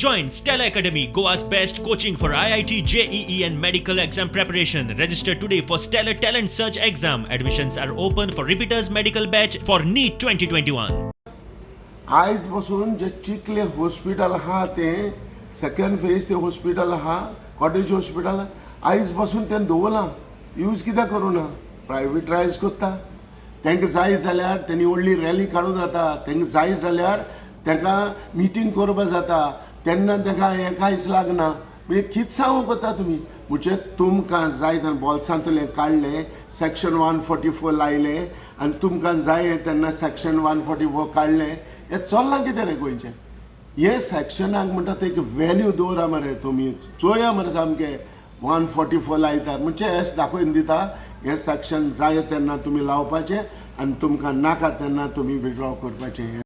Join Stellar Academy, Goa's best coaching for IIT, JEE and medical exam preparation. Register today for Stellar Talent Search exam. Admissions are open for repeaters medical batch for NEET 2021. आयज पासून जे चिखले hospital आहा तें second phase तें hospital आहा, cottage hospital, आयज पासून तें दवरलां. यूज कित्याक करूं ना? प्रायवेटायज करता. तांकां जाय जाल्यार तेणी व्हडली रॅली काडूं जाता, तांकां जाय जाल्यार तांकां मिटींग करपा जाता, तेन्ना तांकां हें कांयच लागना. म्हणजे कितें सांगूंक वता तुमी? म्हणजे तुमकां जाय तेन्ना बोल्सांतलें काडलें, सेक्शन 144 लायलें आनी तुमकां जाय तेन्ना सेक्शन 144 काडलें. हें चल्लां कितें रे गोंयचें? हे सेक्शनाक म्हणटा ते एक व्हॅल्यू दवरा मरे तुमी, चोया मरे सामकें. 144 लायतात म्हणजे हें दाखोवन दिता, हें सेक्शन जाय तेन्ना तुमी लावपाचें आनी तुमकां नाका तेन्ना तुमी विड्रॉ करपाचें.